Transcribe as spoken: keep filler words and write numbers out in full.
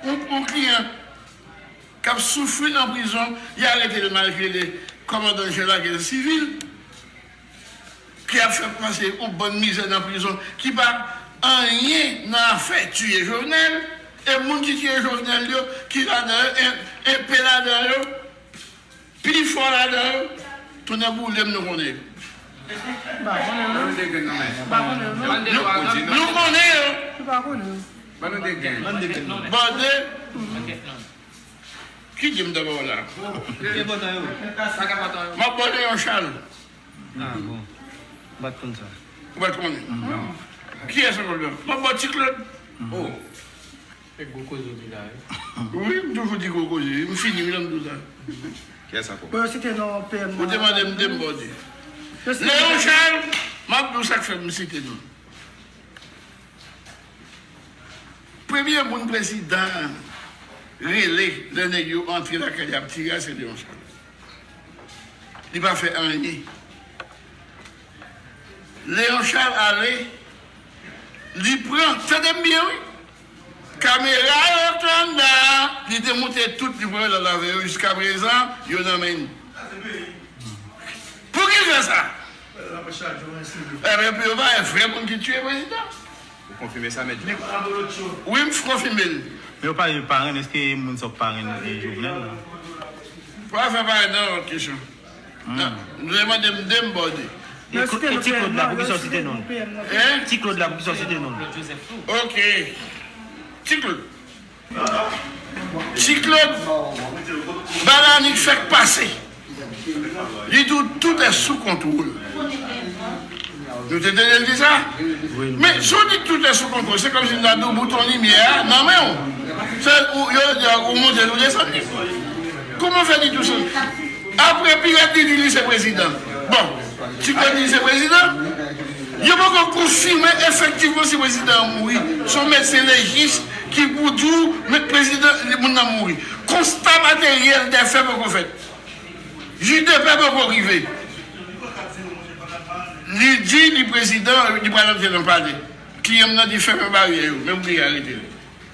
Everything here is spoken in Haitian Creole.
yon, yon kliyan k ap soufri nan prizon, y arete l malgre l kòmandan jeneral lagè sivil, ki ap fè pase yon bann mizè nan prizon, ki pa anyen nan afè tiye Jovenel, e moun ki tiye Jovenel yo, ki ladan yo, en, enpe ladan yo, pi fò ladan yo, tonnè boule m, nou konnen yo. M pa konnen, non. M pa konnen, non. Nou, nou konnen yo. M pa konnen. Bòde. Ki di m dabò la? M ap bòde yon chal. Ah, bon. M pa t konn sa. Ou pa t konnen? Non. Kiyès ankò la? M ap bòde Ti Claude. Oh. Se gwo koze w di la, wi. Wi, m toujou di gwo koze. M fini, wi, lè m di w sa. Kiyès ankò? Bon, yo site non P M nan. Ou te mande m de m bòde. Yo site Léon Charles, m ap di w sa k fè m site non. Premye moun prezidan an rele lè nèg yo antre lakay li ap tire a, se Léon Charles. Li pa fè anyen. Léon Charles ale, li pran, tande m byen wi, kamera yo k anndan an, li te moute tout, li pran yo l al avè yo, jiskaprezan, yo nan men n. Poukisa sa? Ebyen, pou yo pa wè vrè moun ki tiye prezidan. Ou konfime sa, Mèt Joseph? Wi, m konfime l. Men yo pale parenn, èske moun sa yo parenn e Jovenel la? Pa fè parenn nan lòt kesyon. Hmm. Nan, nou te mande m de m bòde. E Ti Claude la, poukisa w site non l? Hein? Ti Claude la, poukisa w site non l? Ok. Ti Claude. Ti Claude, balanik fèk pase. Li di w tout est sous contrôle. Nou te tande l di sa? Men si w di tout est sous contrôle, se kòmsi m ta di w bouton limyè a nan men w. Se ou, yo di a ou monte l ou desann li. Kòman fè li tou sa? Apre Pilat li di li se prezidan. Bon, Ti Claude di se prezidan. Yo poko konfime efektivman si prezidan an mouri. Se yon medsen lejis ki pou di w men prezidan, moun nan mouri. Konsta materyèl dè fè poko fèt. Jij dè pè poko rive. Li di li prezidan, li pral antre nan palè. Kliyan m nan di fèmen baryè yo, men m bliye arete l.